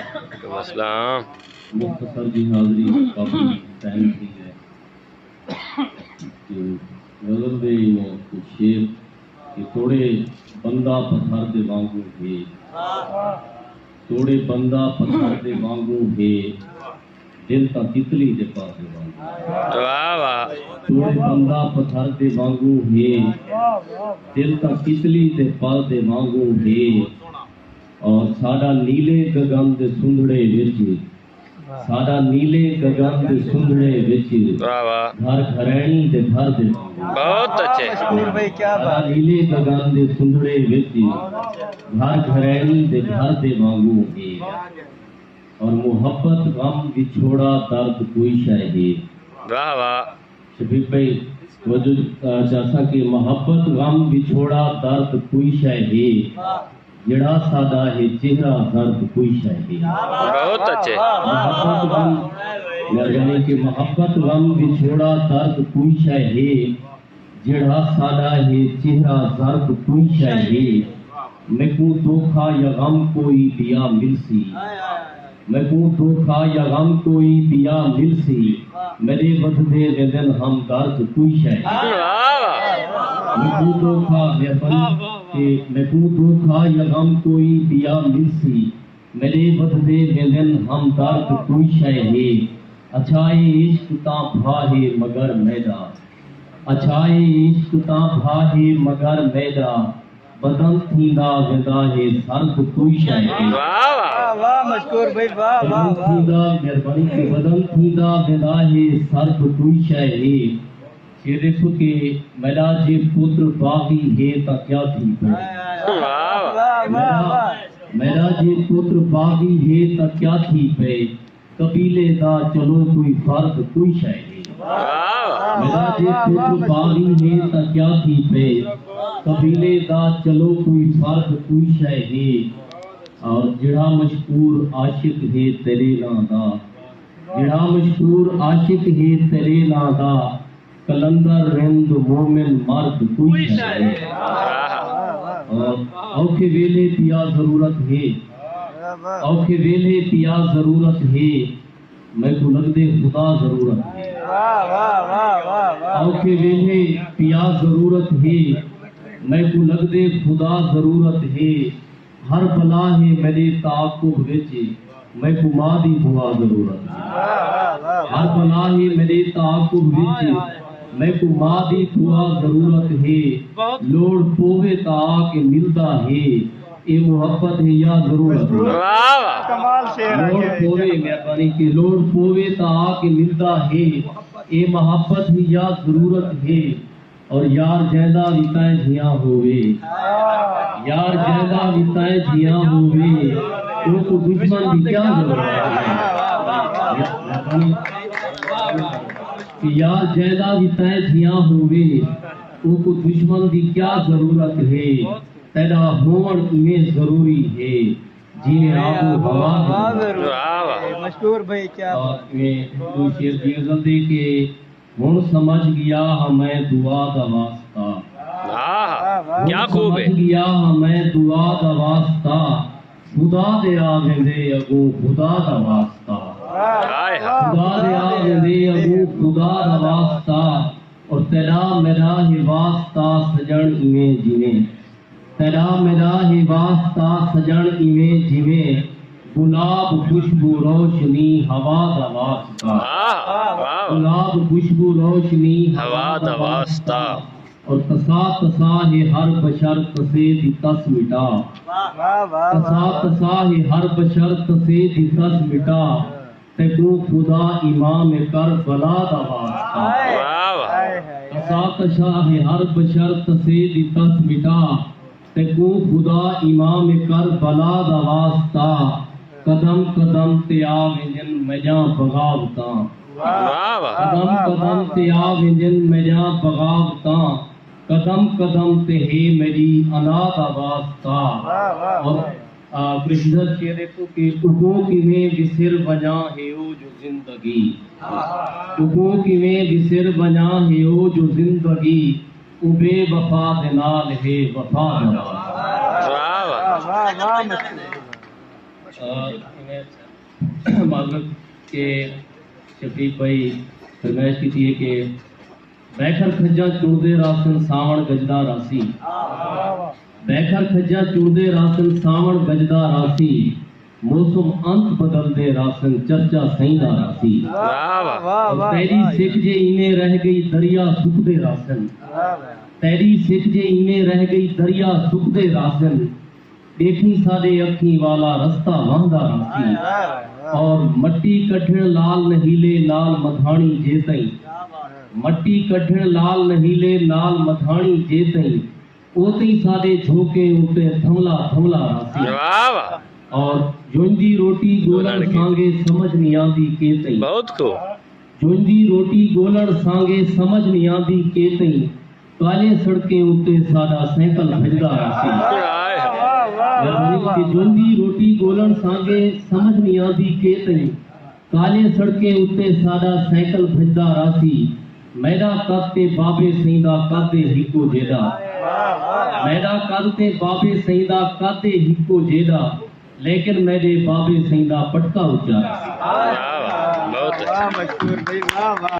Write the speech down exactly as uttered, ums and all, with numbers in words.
وعلیکم السلام۔ مختصر جی حاضری قابل تحریر تھی ہے۔ تے غزل دے میں کچھ شعر کہ توڑے بندہ پتھر دے وانگوں ہے، توڑے بندہ پتھر دے وانگوں ہے، دل تاں تتلی دے پر دے وانگوں۔ واہ واہ۔ توڑے بندہ پتھر دے وانگوں ہے، دل تاں تتلی دے پر دے وانگوں ہے۔ اور ساڈا نیلے گگن دے سندھڑے وچ، ساڈا نیلے گگن دے سندھڑے وچ، واہ واہ۔ گھر گھرینی دے گھر دے وانگوں۔ بہت اچھے۔ مشکور بھائی، کیا ساڈا بات ہے۔ نیلے گگن دے سندھڑے وچ، گھر گھرینی دے گھر دے وانگوں ہے۔ اور محبت غم وچھوڑا درد کوئی شے ہے۔ واہ واہ۔ شفیق بھائی، توجہ، آ، چاہساں کہ محبت غم وچھوڑا درد کوئی شے ہے، جڑا ساڈا ہے چہرہ زرد کوئی شے ہے۔ بہت اچھے۔ محبت غم، یعنی کہ محبت غم وچھوڑا درد کوئی شے ہے، جڑا ساڈا ہے چہرہ زرد کوئی شے ہے۔ میکوں دھوکا یا غم کوئی ٻیا ملسی، میکوں دھوکا یا غم کوئی ٻیا ملسی، میݙے ودھدے ویندن ہمدرد کوئی شے۔ واہ واہ۔ میکوں دھوکا، مہربانی، کہ میکوں دھوکا یا غم کوئی ٻیا ملسی، میݙے ودھدے ویندن ہمدرد کوئی شے ہے۔ اچھا اے عشق تاں بھا ہے مگر میݙا، اچھا اے عشق تاں بھا ہے مگر میݙا، بدن تھیندا ویندا ہے سرد کوئی شے ہے۔ واہ واہ۔ واہ واہ، مشکور بھائی، واہ واہ، بدن واہ۔ تھیندا، مہربانی، کہ بدن تھیندا ویندا ہے سرد کوئی شے ہے۔ شعر ݙیکھو کہ میݙا جے پتر باغی ہے تاں کیا تھی پئے۔ واہ واہ۔ واہ واہ، میݙا، واہ۔ میݙا جے پتر باغی ہے تاں کیا تھی پئے، قبیلے دا چلو کوئی فرد کوئی شے ہے۔ واہ واہ۔ میݙا جے پتر باغی ہے تاں کیا تھی پئے، قبیلے دا چلو کوئی فرد کوئی شے ہے۔ اور جڑا مشکور عاشق ہے تیݙے ناں دا، جڑا مشکور عاشق ہے تیݙے ناں دا، قلندر رند مومن مرد کوئی شے ہے۔ اور اوکھے ویلھے پیا ضرورت ہے، اوکھے ویلھے پیا ضرورت ہے، میکوں لڳدے خدا ضرورت ہے۔ واہ واہ واہ واہ واہ۔ اوکھے ویلھے پیا ضرورت ہے، میکوں لڳدے خدا ضرورت ہے۔ ہر بلا ہے میݙے تعاقب وچ، میکوں ماء دی دعا ضرورت ہے۔ واہ واہ واہ۔ ہر بلا ہے میݙے تعاقب وچ، میکوں ماء دی دعا ضرورت ہے۔ لوڑ پووے تاں آ کے ملدا ہے، اے محبت ہے یا ضرورت ہے؟ واہ واہ۔ کمال شعر ہے۔ لوڑ پووے، مہربانی، کہ لوڑ پووے تاں آ کے ملدا ہے، اے محبت ہے یا ضرورت ہے؟ اور یار جیندا وی تیں جھیاں ہووے، یار جیندا وی تیں جھیاں ہووے، اوکوں دشمن دی کیا ضرورت ہے؟ کہ یار جیندا وی تیں جھیاں ہووے، اوکوں دشمن دی کیا ضرورت ہے؟ تیݙا ہووݨ ایویں ضروری ہے، جیویں آب و ہوا ضروری ہے۔ واہ واہ۔ مشکور بھائی، کیا بات۔ ایویں ݙو شعر دی غزل دے کہ ہݨ سمجھ ڳیا ہاں میں دعا دا واسطہ۔ واہ واہ، کیا خوب ہے۔ ہݨ سمجھ ڳیا ہاں میں دعا دا واسطہ، خدا دے آ ویندے اڳوں خدا دا واسطہ۔ ہائے ہائے۔ خدا دے آ ویندے اڳوں خدا دا واسطہ، اور تیݙا میݙا ہے واسطہ سڄݨ ایویں جیویں، تیݙا میݙا ہے واسطہ سڄݨ ایویں جیویں، گلاب خوشبو روشنی ہوا دا واسطہ۔ واہ واہ۔ گلاب خوشبو روشنی ہوا دا واسطہ۔ اور تسا تسا ہے ہر بشر تسے دی تس مٹا۔ واہ واہ واہ۔ تسا تسا ہے ہر بشر تسے دی تس مٹا۔ تیکوں خدا امام کربلا دا واسطہ۔ واہ واہ۔ تسا تسا ہے ہر بشر تسے دی تس مٹا۔ تیکوں خدا امام کربلا دا واسطہ۔ قدم قدم تے آ ویندن میݙیاں بغاوتاں۔ واہ واہ۔ قدم قدم تے آ ویندن میݙیاں بغاوتاں۔ قدم قدم تے ہے میݙی انا دا واسطہ۔ واہ واہ۔ اور آ، پرشدت شعر ݙیکھو کہ اڳوں کیویں وسر ونڄاں ہے او جو زندگی۔ اڳوں کیویں وسر ونڄاں ہے او جو زندگی۔ او بے وفا دے نال ہے وفا دا واسطہ۔ واہ واہ۔ واہ واہ واہ۔ آ، میں معذرت کہ شفیق بھائی فرمائش کیتی ہے کہ بیکھر کھجا چڑدے راسن ساوݨ گجدا راسی۔ بیکھر کھجا چڑدے راسن ساوݨ گجدا راسی۔ موسم انت بدلدے راسن چرچا سئیں دا راسی۔ واہ واہ۔ واہ واہ۔ تیݙی سک جے ایویں رہ ڳئی دریا سکدے راسن۔ تیݙی سک جے ایویں رہ ڳئی دریا سکدے راسن۔ ݙیکھیں ساݙے اکھیں والا رستہ وہندا راسی۔ اور مٹی کڈھݨ لال نہیلے نال مدھاݨی جے تئیں۔ مٹی کڈھݨ لال نہیلے نال مدھاݨی جے تئیں۔ اوتیں ساݙے جھوکیں اتے دھملا دھملا راسی۔ واہ واہ۔ اور جوندی روٹی ڳولݨ سانگے سمجھ نی آندی کے تئیں۔ بہت خوب۔ جوندی روٹی ڳولݨ سانگے سمجھ نی آندی کے تئیں۔ کالے سڑکیں اتے ساݙا سائیکل بھڄدا راسی۔ واہ واہ۔ کہ جوندی روٹی ڳولݨ سانگے سمجھ نی آندی کے تئیں۔ کالے سڑکیں اتے ساݙا سائیکل بھڄدا راسی۔ میݙا قد تے بابے سئیں دا قد ہے ہکو جیݙا۔ میݙا قد تے بابے سئیں دا قد ہے ہکو جیݙا۔ لیکن میݙے بابے سئیں دا پٹکا اچا راسی۔ واہ واہ، بہت اچھا۔ واہ مشکور بھائی، واہ واہ۔